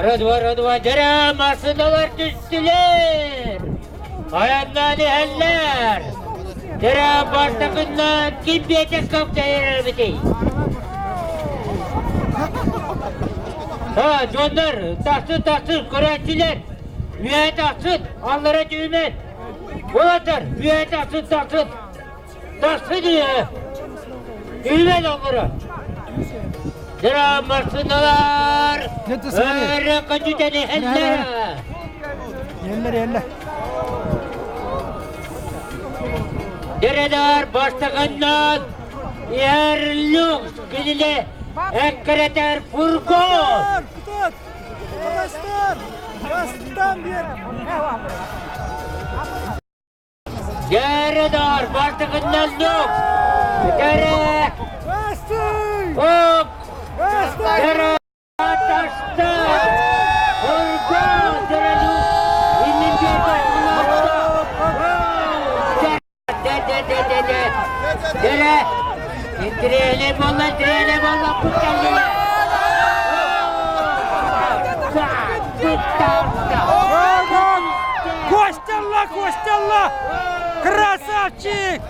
Родва, родва, дьэрэ массыыналар түстүлэр. Айаннаан иһэллэр. Дьэрэ бастакыннан ким биэтэк көктөйөр эбитий? Ha, дьоннор, тахсын, тахсын, көрөөччүлэр. Үөһэ тахсын, аллара түһүмэн. Уолаттар, үөһэ тахсын, тахсын. Тахсын үөһэ. Түһүмэн аллара. Дьэрэ массыыналар өрө көтүтэн иһэллэр. Иһэллэр, иһэллэр. Дьэрэдэр бастакыннан иһэр люкс кинини эккирэтэр фургон. Дьэрэдэр бастакыннан люкс. Дьэрэ. Оп. Дьэрэ. Костялла, Костялла! Красавчик!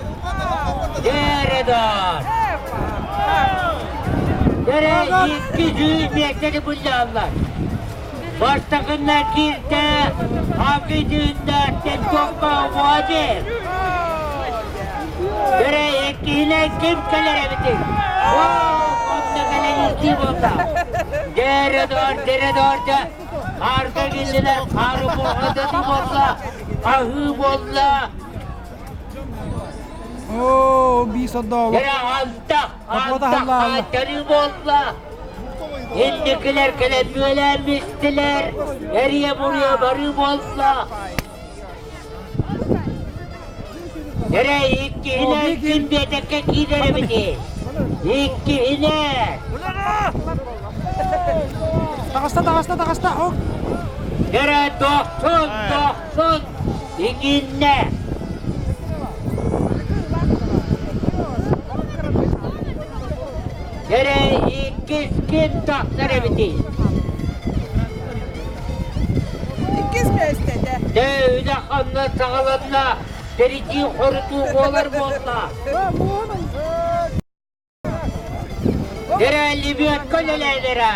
Дэрэ 200 миэстэни буллааллар. Бастакынна киирдэ Акыдыында Тентокка Владимир. Дэрэ иккиһинэн ким кэлэр эбитий? Онно кэлэн истии буолла. Дэрэ доор, дэрэ доор дэ. Хаарга киллилэр, хаары буолла, буолла, аһыы буолла. Оо, биир сордообут. Дэрэ антах, антах хаайтарыы буолла. Инникилэр кэлэн бүөлээн бистилэр, эрийэ-буруйа барыы буолла. Эрэ иккиһинэн ким биэтэккэ киирэр эбитий? Иккиһинэн! Таҕыста, таҕыста, таҕыста! Эрэ тохсун, тохсун! Игиннэ! Эрэ иккис ким тахсар эбитий? Иккис миэстэтэ. Дьэ, үлэ-хамнас саҕаланна, тэритии хорутуу буолар буолла. Эрэ лебедка үлэлээлэрэ.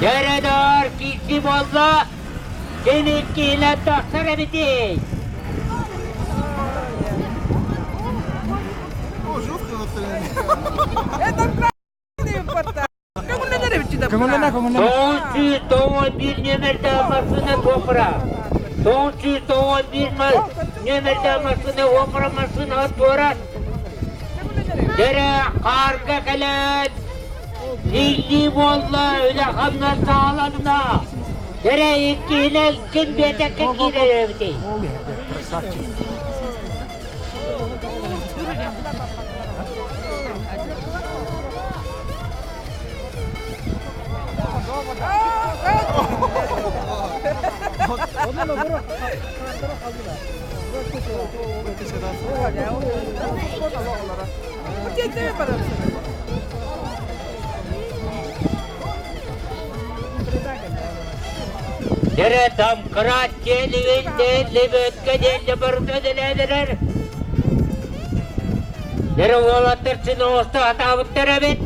Дьэрэ-доор киирси буолла, ким иккиһинэн тахсар эбитий? 991 нүөмэрдээх массыына туопура. 991 нүөмэрдээх массыына уопура массыынаҕа туорат. Дьэрэ хаарга кэлэн Илии буолла, үлэ-хамнас саҕаланна. Эрэ иккиһинэн ким биэтэккэ киирэр эбитий? Дэрэ домкрат диэлигин лебедка диэн барыта дэлээлэрэр. Дэрэ уолаттар син оҥосто сатаабыттар эбит.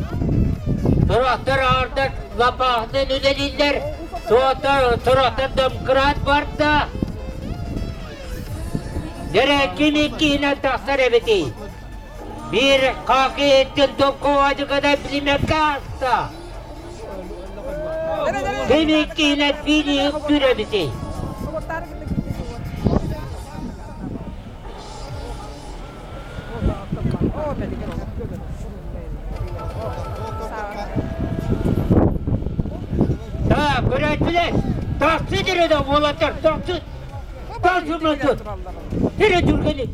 Сорохтор аҕардар лапаахтан үлэлииллэр, сорохтор домкрат барда. Дэрэ ким иккиһинэн тахсар эбитий? Биир хаакы иһиттэн токкоодьукада билимэккэ ааста. Ким иккиһинэн биир үктүүр эбитий? Да, көрөөччүлэр, тахсы дире да уолаттар, тахсы, тахсы мантан. Дире түргэнник.